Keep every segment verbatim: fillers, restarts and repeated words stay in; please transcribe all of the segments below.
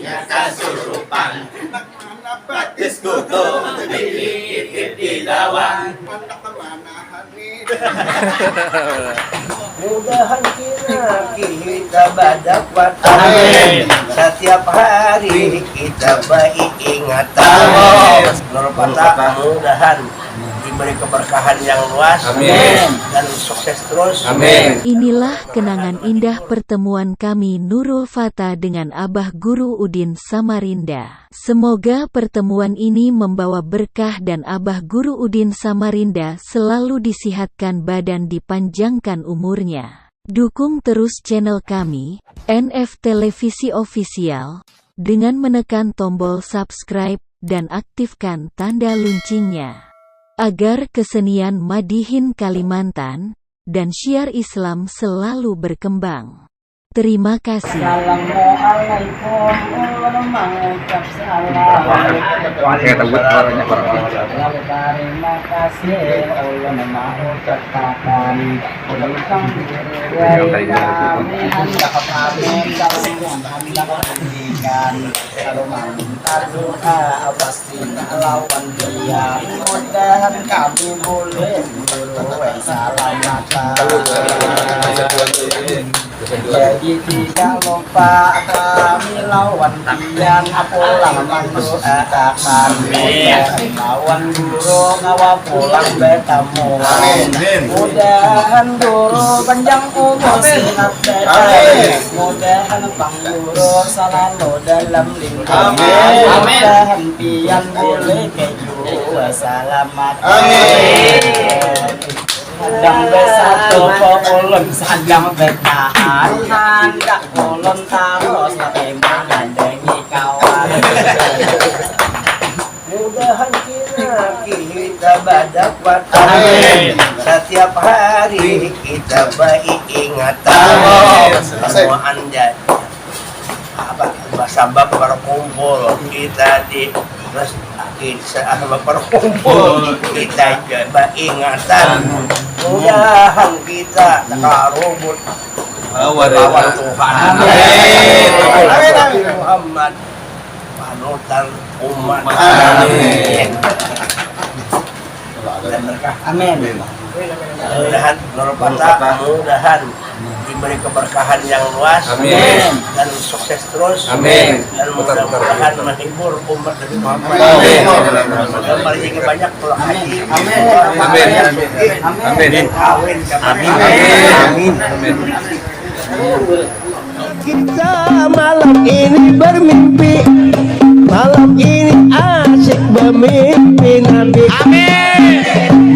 Kasurupan. Batis kutu dikikipi dawan. Anak kemana hari? Mudahan kira kita badapat. Amin. Setiap hari kita baik ingatan. Amin. Nur Fatah, mudahan diberi keberkahan yang luas. Amin. Dan sukses terus. Amin. Inilah kenangan indah pertemuan kami Nurul Fata dengan Abah Guru Udin Samarinda. Semoga pertemuan ini membawa berkah dan Abah Guru Udin Samarinda selalu disihatkan badan, dipanjangkan umurnya. Dukung terus channel kami, N F Televisi Official, dengan menekan tombol subscribe dan aktifkan tanda loncengnya. Agar kesenian Madihin Kalimantan dan syiar Islam selalu berkembang. Terima kasih. Assalamualaikum, ulun mangucap salam. Wah, saya tahu suaranya. Terima kasih, ulun mangucapkan. Kami handak pamit, kami handak pendidikan. Kalau mantar doa, pasti lawan dia. Mudahan kami boleh guru, weh, salamatan. Jadi tidak lupa kami lawan pian pulang mandoakan. Amin. Lawan guru kawa pulang batamuan. Amin. Mudahan guru panjang umur, amin, sehat badan. Amin. Mudahan pang guru salalu dalam lindungan. Amin. Mudahan pian boleh keju salamat. Amin. Sadang besatu ko ulun, sadang betahan, handak ulun tarus tapi mahadangi kawan. Mudahan kira kita badapat. Amin. Setiap hari kita baik ingatan. Amin. Semua anjay. Apa, sabab berkumpul kita di terus kita berkumpul, kita juga beringatan. Mudahan kita takarubut lawan Tuhan. Amin. Amin, amin. Muhammad panutan umat. Amin. Dan berkah. Amin. Mudahan Nurul Fatah, mudahan diberi keberkahan yang luas. Amin. Dan sukses terus. Amin. Dan mudah-mudahan menghibur umat Nabi Muhammad. Amin. Dan paling banyak kalau haji. Amin. Amin. Amin. Amin. Amin. Amin. Kita malam ini bermimpi, malam ini asyik bermimpi Nabi. Amin.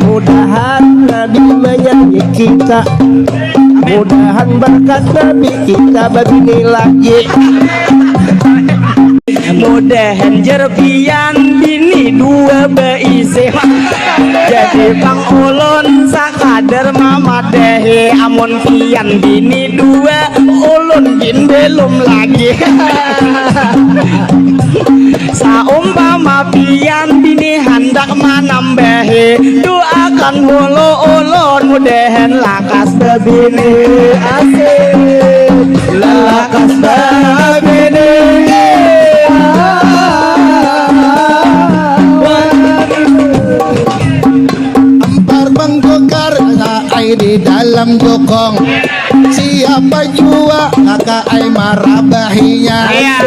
Mudahan Nabi menyanyi kita, mudahan berkat Nabi kita babini lagi. Mudahan jer pian bini dua baisi. Jadi pang ulun sakadar mamadahi, amun pian bini dua, ulun gin belum lagi. Saumpama pian bini handak manambahi, doakan hulu ulun mudahan lakas babini. Asik. Lakas babini. Ampar bangkukar ai di dalam jukung. Siapa jua ngaka ai marabahinya. Iya.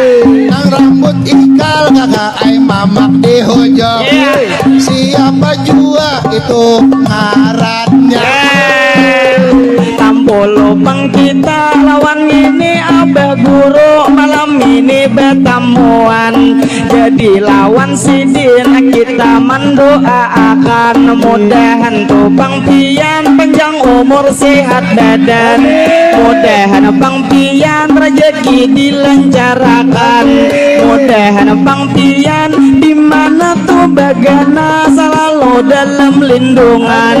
Nang rambut ikal ngaka ai mamak di hujung. Iya. Siapa jua itu ngarannya. Tampulu pang kita lawan ngini Abah Guru malam ini batamuan. Jadi lawan sidin kita mandoaakan mudahan tu pang pian panjang umur sehat badan. Mudahan pang pian rajaki dilancarakan. Mudahan pang pian di mana tu bagana salalu dalam lindungan.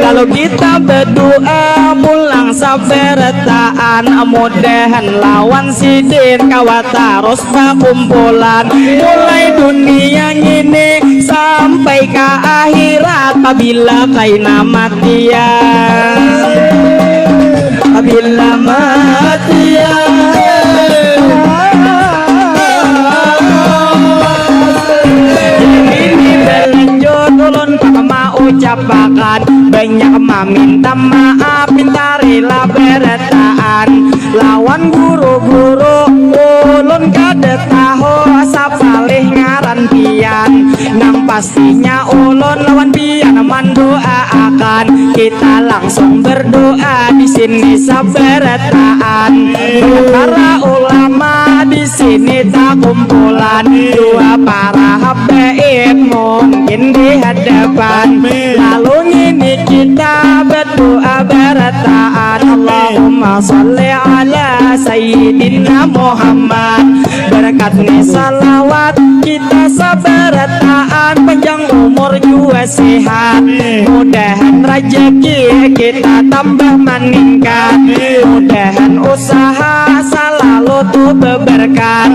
Lalu kita badoa pulang sabarataan, mudahan lawan sidin kawa tarus bakumpulan mulai dunia ngini sampai ka akhirat pabila kaina matian. Pabila matian. Apakan banyak maminta maaf, pintarilah barataan lawan guru-guru. Ulun kada tahu sapalih ngaran pian, nang pastinya ulun lawan pian mandoaakan. Kita langsung berdoa di sini sabarataan. Para ulama di sini takumpulan, dua para habaib mungkin di hadapan. Lalu ngini kita berdoa barataan. Allahumma salli ala sayyidina Muhammad. Berkat ni salawat kita sabarataan, panjang umur jua sehat. Mudahan rajaki kita tambah maningkat. Mudahan usaha salalu tu beberkat.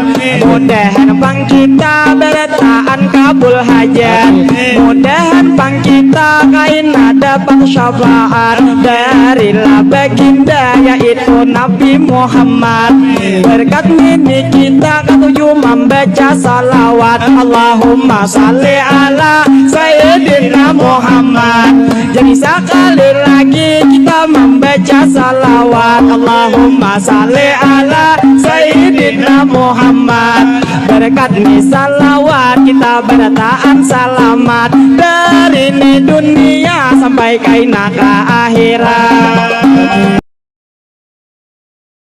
Mudahan pang kita barataan kabul hajat. Mudahan pang kita kaina dapat syafaat darilah baginda, yaitu Nabi Muhammad. Berkat ngini kita katuju mambaca salawat. Allahumma salli ala sayyidina Muhammad. Jadi sakali lagi kita mambaca salawat. Allahumma salli ala sayyidina Muhammad. Berkat ni salawat kita barataan salamat dari ni dunia sampai kaina ka akhirat.